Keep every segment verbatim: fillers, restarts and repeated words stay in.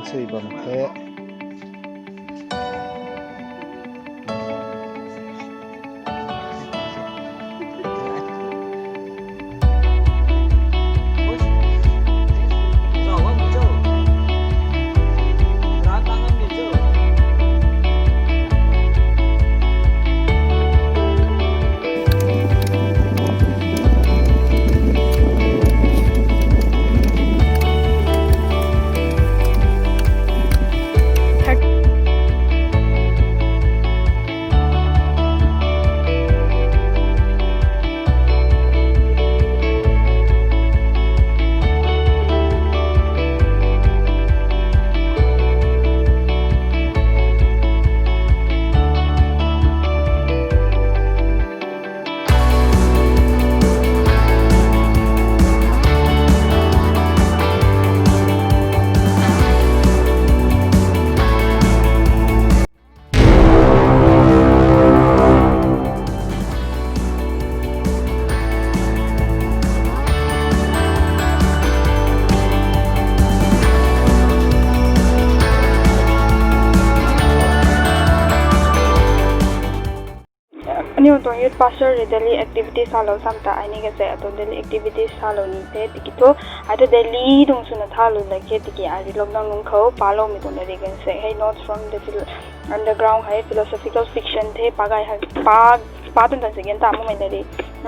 Sui bam the. Aniu tuang youth pastor rui daily activities salou sam ta ai ni kase atuang daily activities salou ni the tiki thu, ai thu daily tuang swna thalou lak khe tiki ai rui lockdown lungc khou paloumei tuang lairik kan se hei Notes from the Phil-, Underground hei philosophical fiction the, pa gay hak, pa, pa tan tan se gen ta makmei lairik.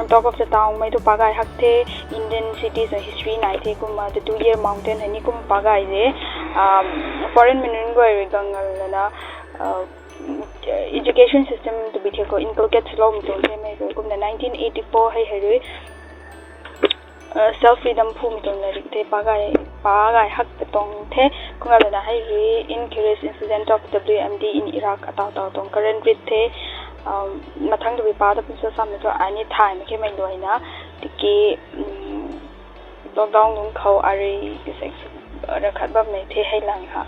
Talk of the Town mei thu pa gay hak the, Indian cities na history nai the kumna, The Two Year Mountain hei ni kum pa gay de, um, foreign mei nunc guay rui gangal lana, uh, education system tabui the khou inculcate swloumei tuang the mei rui kumna nineteen eighty-four hei hei rui, uh, Self Freedom phumei tuang lairik the, pa gay, pa gay hak ta tuang the. Kumna lana hei rui Incurious Incident of W M D in Iraq ataw taw tuang current read the, um, mathang tabui pa ta pun sa sammei thu ai ni thay mak khe mei luaina tiki, um, lockdown lungc khou ai rui kase rakhat bammei the hei lang ha.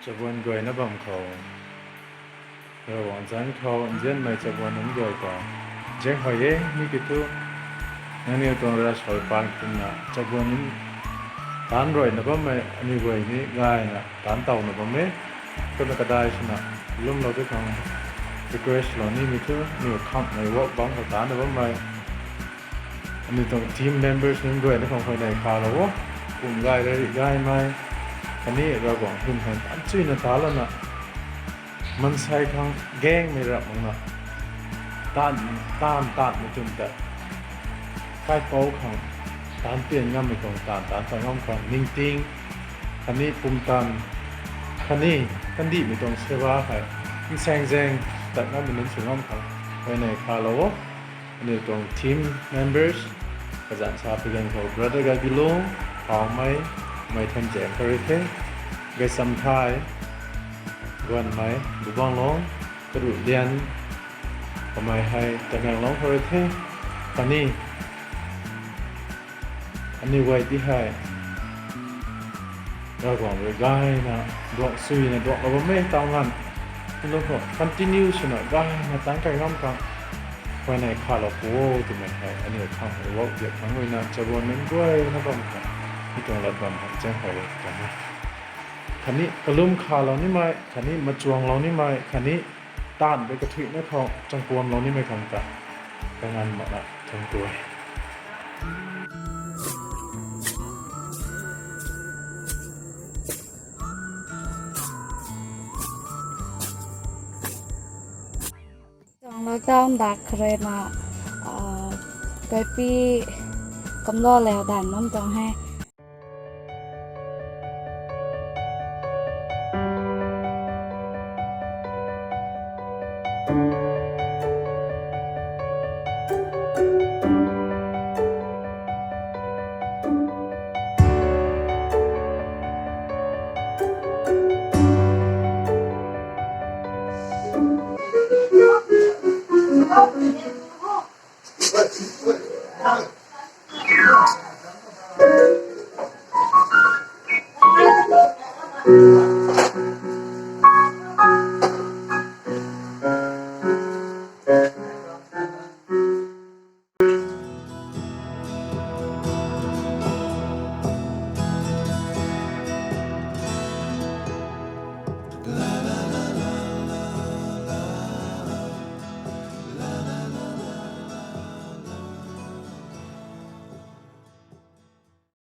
Chabuan guayna bam khou, Ravguangc zanc khou nzianmei chabuan nunc guay ta zaenghuay e. Mi kiu thu, nangniw tuang ravsuai paan kumna chabuan nunc taanc ruayna bammei aniw guay ni gayna taanc tawna bam e. Kumna kadai swna lwmlou tu khang request lou nimei thu, aniw khanghmei work bangc khou taanna bammei aniw tuang team members nunc guayna khang huayney khalou o. Kum gay rari gaymei khatni Ravguangc hym khang tanchuina talouna, maansei khang gaengmei rap makna, taanv, taanv taanvmei twn ta kaipouc khang taanc pian ngammei tuang taanv taanc pat ngam khang ningting khatni pumtan khatni kandihmei tuang seva hei nsaengzaeng tat ngammei nunc sw ngam khang huayney khalou o. Aniw tuang team members, kazanc sa pui ganv khou Brother Gaibilung, Hawmei, Mei Thanzaeng kha rui the, Gaisam Thai, Guanmei, Bubanglong, Karuhlian, kamei hei Tamenglong kha rui the, khatni aniw guay ti hei Ravguangc rui gayna duak suina duaklou bammei taw nganv, lou khou continue swna gayna taanc kai ngam khang huayney khalou pu o twmei hei aniw khang rui work diak khang ruina chabuan nunc guayna bam khang mi tuang lat bam hei zaenghuay e twna, khatni kalum khalou nimei khatni machuanglou nimei khatni taanv rui kathuihna khou changkuamlou nimei khang ta kanganv makna thuanc ku e. Tuang lockdown dak kha ruina, ah, kaipi kamlou leu dan nunc tuang he. Kum